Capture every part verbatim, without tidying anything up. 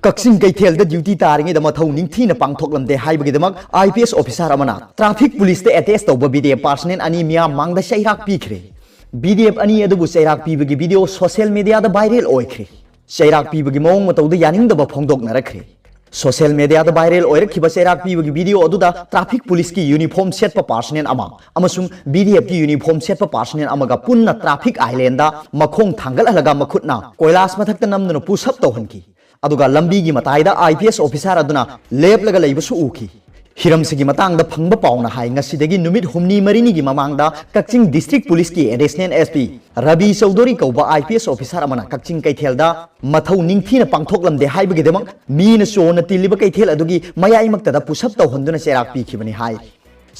ꯀꯛꯆꯤꯡ ꯀꯩꯊꯦꯜꯗ duty ꯇꯥꯔꯤꯉꯩꯗ ꯃꯊꯧ ꯅꯤꯡꯊꯤꯅ ꯄꯥꯡꯊꯣꯛꯂꯝꯗꯦ ꯍꯥꯏꯕꯒꯤꯗꯃꯛ I P S officer ꯑꯃꯅ traffic policeꯇ attach ꯇꯧꯕ B D F personnel ꯑꯅꯤ ꯃꯤꯌꯥꯝ ꯃꯥꯡꯗ ꯆꯩꯔꯥꯛ ꯄꯤꯈ꯭ꯔꯦ꯫ B D F ꯑꯅꯤ ꯑꯗꯨꯕꯨ ꯆꯩꯔꯥꯛ ꯄꯤꯕꯒꯤ video social mediaꯗ viral ꯑꯣꯏꯈ꯭ꯔꯦ꯫ ꯆꯩꯔꯥꯛ ꯄꯤꯕꯒꯤ ꯃꯑꯣꯡ ꯃꯇꯧꯗ ꯌꯥꯅꯤꯡꯗꯕ ꯐꯣꯡꯗꯣꯛꯅꯔꯛꯈ꯭ꯔꯦ꯫ Social mediaꯗ viral ꯑꯣꯏꯔꯛꯈꯤꯕ ꯆꯩꯔꯥꯛ ꯄꯤꯕꯒꯤ video ꯑꯗꯨꯗ traffic policeꯀꯤ uniform ꯁꯦꯠꯄ personnel ꯑꯃ ꯑꯃꯁꯨꯡ B D Fꯀꯤ uniform ꯁꯦꯠꯄ personnel ꯑꯃꯒ ꯄꯨꯟꯅ traffic islandꯗ ꯃꯈꯣꯡ ꯊꯥꯡꯒꯠꯍꯜꯂꯒ ꯃꯈꯨꯠꯅ ꯀꯣꯏꯂꯥꯁ ꯃꯊꯛꯇ ꯅꯝꯗꯨꯅ push up ꯇꯧꯍꯟꯈꯤ꯫ ꯑꯗꯨꯒ ꯂꯝꯕꯤꯒꯤ ꯃꯇꯥꯏꯗ I P S officer ꯑꯗꯨꯅ ꯂꯦꯞꯂꯒ ꯂꯩꯕꯁꯨ ꯎꯈꯤ꯫ ꯍꯤꯔꯝꯁꯤꯒꯤ ꯃꯇꯥꯡꯗ ꯐꯪꯕ ꯄꯥꯎꯅ ꯍꯥꯏ, ꯉꯁꯤꯗꯒꯤ ꯅꯨꯃꯤꯠ ꯍꯨꯝꯅꯤ ꯃꯔꯤꯅꯤꯒꯤ ꯃꯃꯥꯡꯗ ꯀꯛꯆꯤꯡ district policeꯀꯤ additional S P Ravi Chaudhuri ꯀꯧꯕ I P S officer ꯑꯃꯅ ꯀꯛꯆꯤꯡ ꯀꯩꯊꯦꯜꯗ ꯃꯊꯧ ꯅꯤꯡꯊꯤꯅ ꯄꯥꯡꯊꯣꯛꯂꯝꯗꯦ ꯍꯥꯏꯕꯒꯤꯗꯃꯛ ꯃꯤꯅ ꯆꯣꯟꯅ ꯇꯤꯜꯂꯤꯕ ꯀꯩꯊꯦꯜ ꯑꯗꯨꯒꯤ ꯃꯌꯥꯏꯃꯛꯇꯗ push up ꯇꯧꯍꯟꯗꯨꯅ ꯆꯩꯔꯥꯛ ꯄꯤꯈꯤꯕꯅꯤ ꯍꯥꯏ꯫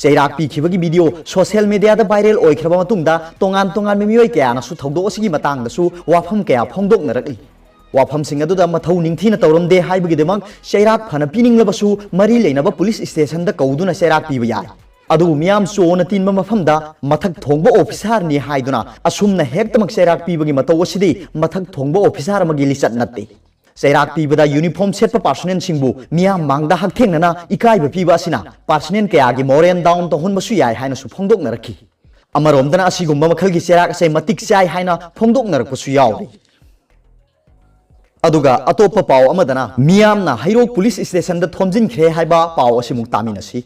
ꯆꯩꯔꯥꯛ ꯄꯤꯈꯤꯕꯒꯤ video social mediaꯗ viral ꯑꯣꯏꯈ꯭ꯔꯕ ꯃꯇꯨꯡꯗ ꯇꯣꯉꯥꯟ ꯇꯣꯉꯥꯟꯕ ꯃꯤꯑꯣꯏ ꯀꯌꯥꯅꯁꯨ ꯊꯧꯗꯣꯛ ꯑꯁꯤꯒꯤ ꯃꯇꯥꯡꯗꯁꯨ ꯋꯥꯐꯝ ꯀꯌꯥ ꯐꯣꯡꯗꯣꯛꯅꯔꯛꯂꯤ꯫ ꯋꯥꯐꯝꯁꯤꯡ ꯑꯗꯨꯗ ꯃꯊꯧ ꯅꯤꯡꯊꯤꯅ ꯇꯧꯔꯝꯗꯦ ꯍꯥꯏꯕꯒꯤꯗꯃꯛ ꯆꯩꯔꯥꯛ ꯐꯅ ꯄꯤꯅꯤꯡꯂꯕꯁꯨ ꯃꯔꯤ ꯂꯩꯅꯕ police stationꯗ ꯀꯧꯗꯨꯅ ꯆꯩꯔꯥꯛ ꯄꯤꯕ ꯌꯥꯏ꯫ ꯑꯗꯨꯕꯨ ꯃꯤꯌꯥꯝ ꯆꯣꯟꯅ ꯇꯤꯟꯕ ꯃꯐꯝꯗ ꯃꯊꯛ ꯊꯣꯡꯕ officerꯅꯤ ꯍꯥꯏꯗꯨꯅ ꯑꯁꯨꯝꯅ ꯍꯦꯛꯇꯃꯛ ꯆꯩꯔꯥꯛ ꯄꯤꯕꯒꯤ ꯃꯇꯧ ꯑꯁꯤꯗꯤ ꯃꯊꯛ ꯊꯣꯡꯕ officer ꯑꯃꯒꯤ ꯂꯤꯆꯠ ꯅꯠꯇꯦ꯫ ꯆꯩꯔꯥꯛ ꯄꯤꯕꯗ uniform ꯁꯦꯠꯄ personnelꯁꯤꯡꯕꯨ ꯃꯤꯌꯥꯝ ꯃꯥꯡꯗ ꯍꯛꯊꯦꯡꯅꯅ ꯏꯀꯥꯏꯕ ꯄꯤꯕ ꯑꯁꯤꯅ personnel ꯀꯌꯥꯒꯤ moral down ꯇꯧꯍꯟꯕꯁꯨ ꯌꯥꯏ ꯍꯥꯏꯅꯁꯨ ꯐꯣꯡꯗꯣꯛꯅꯔꯛꯈꯤ꯫ ꯑꯃꯔꯣꯝꯗꯅ ꯑꯁꯤꯒꯨꯝꯕ ꯃꯈꯜꯒꯤ ꯆꯩꯔꯥꯛ ꯑꯁꯦ ꯃꯇꯤꯛ ꯆꯥꯏ ꯍꯥꯏꯅ ꯐꯣꯡꯗꯣꯛꯅꯔꯛꯄꯁꯨ ꯌꯥꯎꯔꯤ꯫ ꯑꯗꯨꯒ ꯑꯇꯣꯞꯄ ꯄꯥꯎ ꯑꯃꯗꯅ ꯃꯤꯌꯥꯝꯅ ꯍꯩꯔꯣꯛ police stationꯗ ꯊꯣꯝꯖꯤꯟꯈ꯭ꯔꯦ ꯍꯥꯏꯕ ꯄꯥꯎ ꯑꯁꯤꯃꯨꯛ ꯇꯥꯃꯤꯟꯅꯁꯤ꯫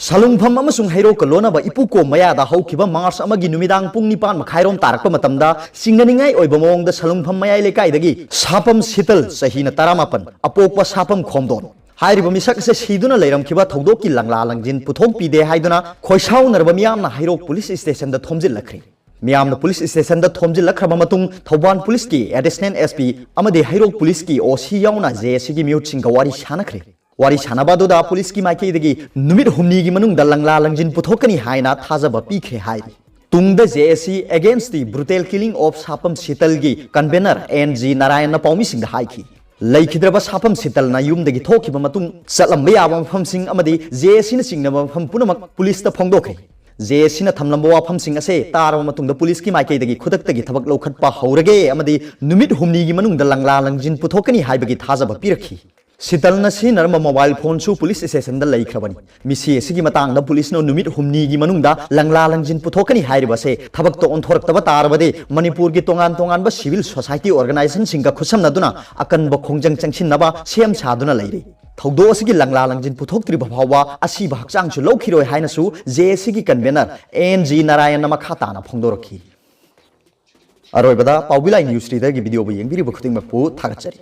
ꯁꯂꯨꯡꯐꯝ ꯑꯃꯁꯨꯡ ꯍꯩꯔꯣꯛꯀ ꯂꯣꯟꯅꯕ ꯏꯄꯨꯀꯣꯝ ꯃꯌꯥꯗ ꯍꯧꯈꯤꯕ March ꯑꯃꯒꯤ ꯅꯨꯃꯤꯗꯥꯡ ꯄꯨꯡ ꯅꯤꯄꯥꯟ ꯃꯈꯥꯏꯔꯣꯝ ꯇꯥꯔꯛꯄ ꯃꯇꯝꯗ ꯆꯤꯡꯅꯅꯤꯡꯉꯥꯏ ꯑꯣꯏꯕ ꯃꯑꯣꯡꯗ ꯁꯂꯨꯡꯐꯝ ꯃꯌꯥꯏ ꯂꯩꯀꯥꯏꯗꯒꯤ ꯁꯥꯄꯝ ꯁꯤꯇꯜ, ꯆꯍꯤꯅ ꯇꯔꯥꯃꯥꯄꯟ, ꯑꯄꯣꯛꯄ ꯁꯥꯄꯝ ꯈꯣꯝꯗꯣꯟ ꯍꯥꯏꯔꯤꯕ ꯃꯤꯁꯛ ꯑꯁꯦ ꯁꯤꯗꯨꯅ ꯂꯩꯔꯝꯈꯤꯕ ꯊꯧꯗꯣꯛꯀꯤ ꯂꯪꯂꯥ ꯂꯪꯖꯤꯟ ꯄꯨꯊꯣꯛꯄꯤꯗꯦ ꯍꯥꯏꯗꯨꯅ ꯈꯣꯏꯁꯥꯎꯅꯔꯕ ꯃꯤꯌꯥꯝꯅ ꯍꯩꯔꯣꯛ police stationꯗ ꯊꯣꯝꯖꯤꯜꯂꯛꯈ꯭ꯔꯦ꯫ ꯃꯤꯌꯥꯝꯅ police stationꯗ ꯊꯣꯝꯖꯤꯜꯂꯛꯈ꯭ꯔꯕ ꯃꯇꯨꯡ ꯊꯧꯕꯥꯜ policeꯀꯤ additional S P ꯑꯃꯗꯤ ꯍꯩꯔꯣꯛ policeꯀꯤ O C ꯌꯥꯎꯅ J A Cꯒꯤ ꯃꯤꯍꯨꯠꯁꯤꯡꯒ ꯋꯥꯔꯤ ꯁꯥꯅꯈ꯭ꯔꯦ꯫ ꯋꯥꯔꯤ ꯁꯥꯅꯕ ꯑꯗꯨꯗ policeꯀꯤ ꯃꯥꯏꯀꯩꯗꯒꯤ ꯅꯨꯃꯤꯠ ꯍꯨꯝꯅꯤꯒꯤ ꯃꯅꯨꯡꯗ ꯂꯪꯂꯥ ꯂꯪꯖꯤꯟ ꯄꯨꯊꯣꯛꯀꯅꯤ ꯍꯥꯏꯅ ꯊꯥꯖꯕ ꯄꯤꯈ꯭ꯔꯦ ꯍꯥꯏꯔꯤ꯫ ꯇꯨꯡꯗ J A C Against the Brutal Killing of ꯁꯥꯄꯝ ꯁꯤꯇꯜꯒꯤ convener N G ꯅꯥꯔꯥꯌꯟꯅ ꯄꯥꯎꯃꯤꯁꯤꯡꯗ ꯍꯥꯏꯈꯤ꯫ ꯂꯩꯈꯤꯗ꯭ꯔꯕ ꯁꯥꯄꯝ ꯁꯤꯇꯜꯅ ꯌꯨꯝꯗꯒꯤ ꯊꯣꯛꯈꯤꯕ ꯃꯇꯨꯡ ꯆꯠꯂꯝꯕ ꯌꯥꯕ ꯃꯐꯝꯁꯤꯡ ꯑꯃꯗꯤ J A Cꯅ ꯆꯤꯡꯅꯕ ꯃꯐꯝ ꯄꯨꯝꯅꯃꯛ policeꯇ ꯐꯣꯡꯗꯣꯛꯈ꯭ꯔꯦ꯫ ꯖꯦ ꯑꯦ ꯁꯤꯅ ꯊꯝꯂꯝꯕ ꯋꯥꯐꯝꯁꯤꯡ ꯑꯁꯦ ꯇꯥꯔꯕ ꯃꯇꯨꯡꯗ ꯄꯨꯂꯤꯁꯀꯤ ꯃꯥꯏꯀꯩꯗꯒꯤ ꯈꯨꯗꯛꯇꯒꯤ ꯊꯕꯛ ꯂꯧꯈꯠꯄ ꯍꯧꯔꯒꯦ ꯑꯃꯗꯤ ꯅꯨꯃꯤꯠ ꯍꯨꯝꯅꯤꯒꯤ ꯃꯅꯨꯡꯗ ꯂꯪꯂꯥ ꯂꯪꯖꯤꯟ ꯄꯨꯊꯣꯛꯀꯅꯤ ꯍꯥꯏꯕꯒꯤ ꯊꯥꯖꯕ ꯄꯤꯔꯛꯈꯤ꯫ ꯁꯤꯇꯜꯅ ꯁꯤꯖꯤꯟꯅꯔꯝꯕ ꯃꯣꯕꯥꯏꯜ ꯐꯣꯟꯁꯨ ꯄꯨꯂꯤꯁ ꯁ꯭ꯇꯦꯁꯟꯗ ꯂꯩꯈ꯭ꯔꯕꯅꯤ꯫ ꯃꯤꯁꯤ ꯑꯁꯤꯒꯤ ꯃꯇꯥꯡꯗ ꯄꯨꯂꯤꯁꯅ ꯅꯨꯃꯤꯠ ꯍꯨꯝꯅꯤꯒꯤ ꯃꯅꯨꯡꯗ ꯂꯪꯂꯥ ꯂꯪꯖꯤꯟ ꯄꯨꯊꯣꯛꯀꯅꯤ ꯍꯥꯏꯔꯤꯕ ꯑꯁꯦ ꯊꯕꯛꯇ ꯑꯣꯟꯊꯣꯔꯛꯇꯕ ꯇꯥꯔꯕꯗꯤ ꯃꯅꯤꯄꯨꯔꯒꯤ ꯇꯣꯉꯥꯟ ꯇꯣꯉꯥꯟꯕ ꯁꯤꯚꯤꯜ ꯁꯣꯁꯥꯏꯇꯤ ꯑꯣꯔꯒꯅꯥꯏꯖꯦꯁꯟꯁꯤꯡꯒ ꯈꯨꯠꯁꯝꯅꯗꯨꯅ ꯑꯀꯟꯕ ꯈꯣꯡꯖꯪ ꯆꯪꯁꯤꯟꯅꯕ ꯁꯦꯝ ꯁꯥꯗꯨꯅ ꯂꯩꯔꯤ꯫ ꯊꯧꯗꯣꯛ ꯑꯁꯤꯒꯤ ꯂꯪꯂꯥ ꯂꯪꯖꯤꯟ ꯄꯨꯊꯣꯛꯇ꯭ꯔꯤꯕ ꯐꯥꯎꯕ ꯑꯁꯤꯕ ꯍꯛꯆꯥꯡꯁꯨ ꯂꯧꯈꯤꯔꯣꯏ ꯍꯥꯏꯅꯁꯨ ꯖꯦ ꯑꯦ ꯁꯤꯒꯤ ꯀꯟꯚꯦꯅꯔ ꯑꯦ ꯑꯦꯟ ꯖꯤ ꯅꯥꯔꯥꯌꯟꯅ ꯃꯈꯥ ꯇꯥꯅ ꯐꯣꯡꯗꯣꯔꯛꯈꯤ꯫ ꯑꯔꯣꯏꯕꯗ ꯄꯥꯎꯕꯤ ꯂꯥꯏ ꯅ꯭ꯌꯨꯁ ꯔꯤꯗꯔꯒꯤ ꯚꯤꯗꯤꯑꯣꯕꯨ ꯌꯦꯡꯕꯤꯔꯤꯕ ꯈꯨꯗꯤꯡꯃꯛꯄꯨ ꯊꯥꯒꯠꯆꯔꯤ꯫